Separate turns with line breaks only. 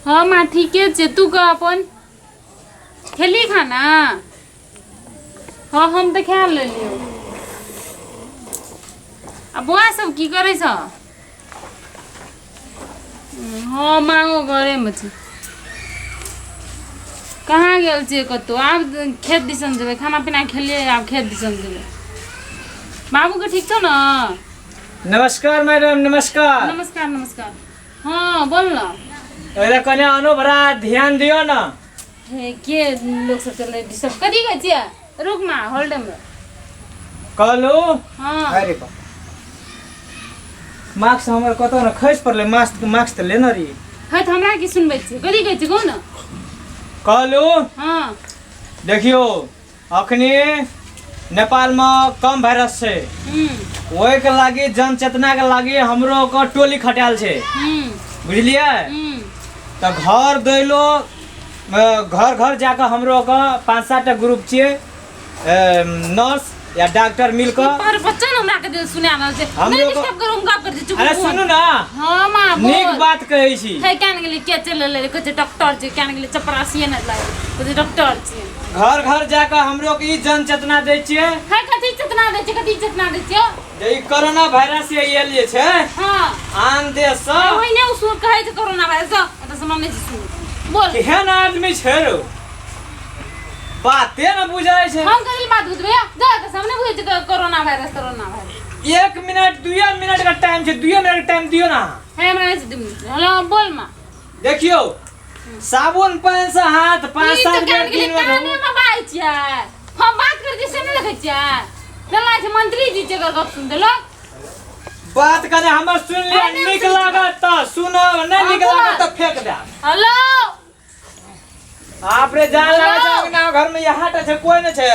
हँ माँ ठीके छै तू कह अपन खेली खाना हँ हम तऽ खा लेलियौ आ बौआ सब की करै छ हँ माँओ घरेमे छै कहाँ गेल छियै कतहु आब खेत दिसन जेबै खाना पीना खेलियै आब खेत दिसन जेबै बाबूके ठीक छौ ने
नमस्कार मैडम नमस्कार
नमस्कार नमस्कार हँ बोल न
अरे कने अनुभरा ध्यान दियो न
हे के लोक सब चलै डिस्टर्ब कथी कहै छियै रुक मा होल्ड में
कहलू
हँ
अरे बा मास्क हमर कतौ न खसि पड़लै मास्क मास्क तऽ लेने रही
है तऽ हमरा की सुनबै छियै कथी कहै छियै कहू ने
कहलू
हँ
देखियौ अखनी नेपालमे कम वायरस छै ओहिके लागि जनचेतनाके लागि हमरो ओकर टोली खटायल छै बुझलियै तऽ घर दैलो घर घर जाकऽ हमरो ओकर पाँच सात टा ग्रुप छियै नर्स या डॉक्टर मिल कऽ
पर बच्चा ने हमरा के दिल सुना रहल छै
हमरो
नहीं
को-
डिस्टर्ब करू हम गप कर चुप
अरे सुनू ना
हां मां बोल
नीक बात कहै छी
हे केन गेलै के चल ले कहै छै डॉक्टर छै केन गेलै चपरासी ने लागे कहै छै डॉक्टर छै
घर घर जाकऽ हमरो के ई जन चेतना दै छियै
हे कथी चेतना दै छै कथी चेतना दै छै
जे ई कोरोना वायरस जे आयल जे छै
हां
आन देश सँ
ओहिने ओ सुन कहै छै कोरोना वायरस एतऽ से नहि सुन बोल
केहन आदमी छै रौ बाते न बुझाइ छै
हम कथी बात बुझबै जा तऽ सामने बुझै छै कोरोना वायरस कोरोना वायरस
एक मिनट दुए मिनट का टाइम छै दुए मिनट के टाइम दियो ना
हे हमरा नहि छै 2 मिनट हेलो बोल माँ
देखियो साबुन पानि से हाथ पाँच
ई
सात
तऽ
बेर
कान गेलै
दिन में
काने में बाजै छियै हम बात करै छियै से नहि देखै छियै चला छै मंत्री जी छै एकर गप सुनते लोक
बात कने हमर सुन लिअ
अरे
नीक
सुन-
लागत तऽ सुनब नहि नीक
हाँ,
लागत तऽ फेंक देब
हेलो
बाप रे जान लागै छै
हेलो।
अंगना घर में यहाँ टा छै कोई नहि छै।